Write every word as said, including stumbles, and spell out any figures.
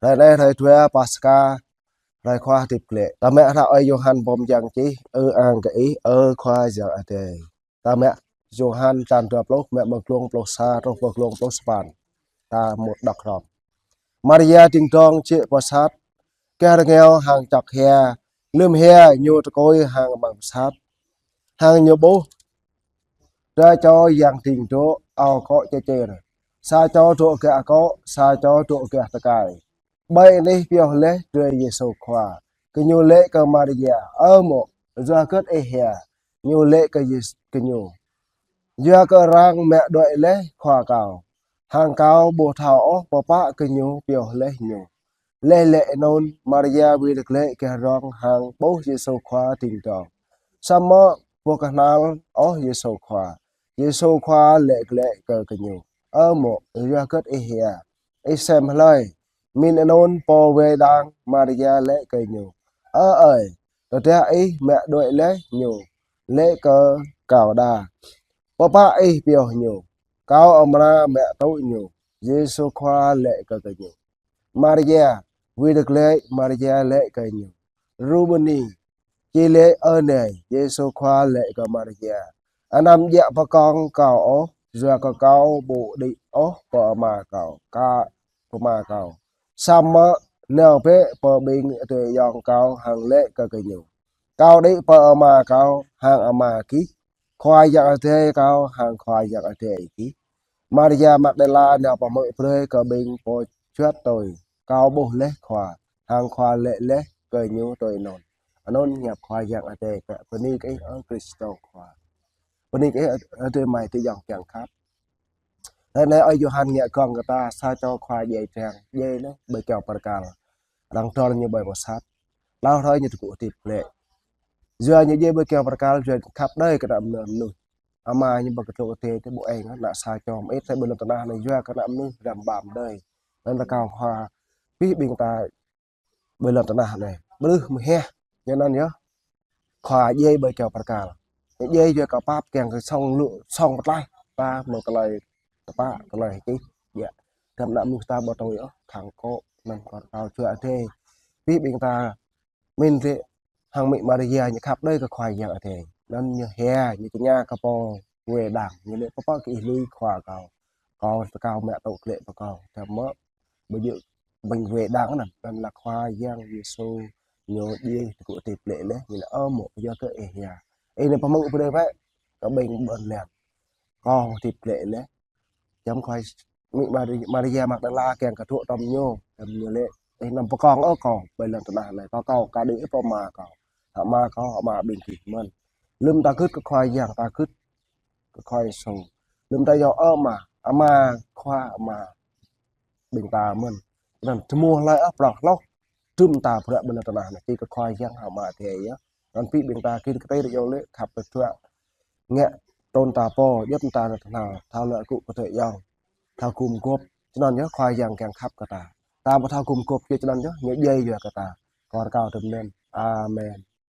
Hrơi anai hrơi dua Paskha, hrơi Khua hơdip glaĭ. Ta mă hră ơi Yôhan pô mơyang čih, ơ ang kơ Ih, ơ Khua Yang Adai. Ta mă Yôhan čăn dua pluh, mă mơ̆ng glông pluh sa truh pơ glông pluh sapăn. Ta mŭt đŏk hrŏm. Maria dĭng dŏng jĕ pơ sat, gah rơngiao hăng čŏk hia, lơ̆m hia ñu tơkui hăng amăng pơ sat. Hăng ñu ƀuh dua čô yang dĭng dŏ ao akŏ čơčĕr. Sa čô dŏ gah akŏ, sa čô dŏ gah tơkai. Ƀơi anih pioh laih drơi Yêsu Khua. Gơñu laĭ kơ Maria: Ơ mŏ, yua hơget ih hia? Ñu laĭ kơ Yês-, gơñu: Yua kơ arăng mă đuaĭ laih Khua kâo, hăng kâo ƀu thâo ôh pơpă gơñu pioh laih ñu. Laih laĭ anŭn, Maria wĭt glaĭ gah rŏng hăng ƀuh Yêsu Khua dĭng dŏng. Samơ̆ ƀu kơhnal ôh Yêsu Khua. Yêsu Khua laĭ glaĭ kơ gơñu: Ơ mŏ, yua hơget ih hia? Ih sem hlơi? Mĭn anŭn pô wai đang Maria laĭ kơ ñu: Ơ ơi, tơdah ih mă đuaĭ laih ñu, laĭ kơ kâo đa pơpă ih pioh ñu. Kâo amra mă tŭ ñu. Yêsu Khua laĭ kơ gơñu: Maria. Wĭt glaĭ Maria laĭ kơ ñu: Rabuni, či laĭ Ơ Nai. Yêsu Khua laĭ kơ Maria: Anăm djă pơkŏng kâo ôh, yua kơ kâo ƀu đĭ ôh pơ Ama kâo, kơ pơ Ama kâo. Samơ̆ nao bĕ pơ ƀing adơi ayŏng kâo hăng laĭ kơ gơñu: Kâo đĭ pơ Ama kâo hăng Ama gih, Khua Yang Adai kâo hăng Khua Yang Adai gih. Maria Magdala nao pơhmư̆ brơi kơ ƀing pô juăt tui: Kâo ƀuh laih Khua, hăng Khua laĭ laih kơ ñu tui anŭn. Anŭn hiăp Khua Yang Adai. Bơni kơ Ih, ơ Krist Khua. Bơni kơ Ih, ơ adơi amai adơi ayŏng kiăng khăp. Hrơi anai ơi Yôhan ngă gơ̆ng kơ ta sa čô Khua djai drang, djai laih ƀơi kơyâo bơrkal. Arăng dŏl ñu ƀơi pơ sat. Hlâo hrơi ñu tơgŭ hơdip glaĭ. Yua ñu djai ƀơi kơyâo bơrkal, yua khăp đơi kơ ană mơnuih. Ama ñu ƀơi kơdrô kơdê tơ ƀu eng, ană sa čô mơit tơ ƀơi lŏn tơnah anai yua kơ ană mơnuih răm ƀăm đơi. Anŭn rơkâo Khua pih ƀing ta ƀơi lŏn tơnah anai. Ƀrưh mơhĕh. Ñu anŭn yơh. Khua djai ƀơi kơyâo bơrkal. Ñu djai yua kơ pap kiăng kơ sŏng lu, sŏng pơtlaih ta mơ̆ng tơlơi tơpă, tơlơi hơčih. Yă. Tơdah ană mơnuih ta ƀu tui ôh, khăng kŏ, anŭn kơ rơkâo Khua Adai pih ƀing ta mĭn rĕ hăng mĭ Maria ñu khăp đơi kơ Khua Yang Adai. Anŭn ñu hia, ñu tơña kơ pô wai đang, ñu laĭ: Pơpă kơ ih lui Khua kâo? Kâo tơkâo mă tŭ glaĭ pơ kâo. Samơ̆ ƀu djơ̆ ƀing wai đang anŭn, anŭn lah Khua Yang Yêsu ñu djai tơgŭ hơdip glaĭ laih, ñu laĭ: Ơ mŏ, yua hơget ih hia? Ih nao pơhmư̆ brơi bĕ kơ ƀing ƀôn lan, kâo hơdip glaĭ laih. Čăm Khua mĭ Mari-, Maria Magdala kiăng kơ dŏ tŏm ñu, tŏm ñu laĭ: Ih anăm pơkŏng ôh kâo ƀơi lŏn tơnah anai, kâo, kâo ka đĭ pơ Ama kâo, Ama kâo, Ama ƀing gih mơ̆n. Lơ̆m ta gưt kơ Khua Yang, ta gưt kơ Khua Yêsu. Lơ̆m ta iâu: Ơ Ama, Ama, Khua, Ama ƀing ta mơ̆n. Anŭn tơmô hlơi ôh prŏng hloh, tơm ta bruă ƀơi lŏn tơnah anai, či kơ Khua Yang hăng Ama Adai yơh. Anŭn pih ƀing ta kĭn kơtir iâu laĭ khăp kơdruă ngă trŭn ta pô, djŏp ta nao tơhnal, thâo lăi gŭ kơ tơyŏng, thâo gum gôp. Čơnăn yơh Khua Yang kiăng khăp kơ ta. Ta ƀu thâo gum gôp kơ čơnăn yơh, ñu djai yua kơ ta. Kơ rơkâo tơm anŭn. Amen.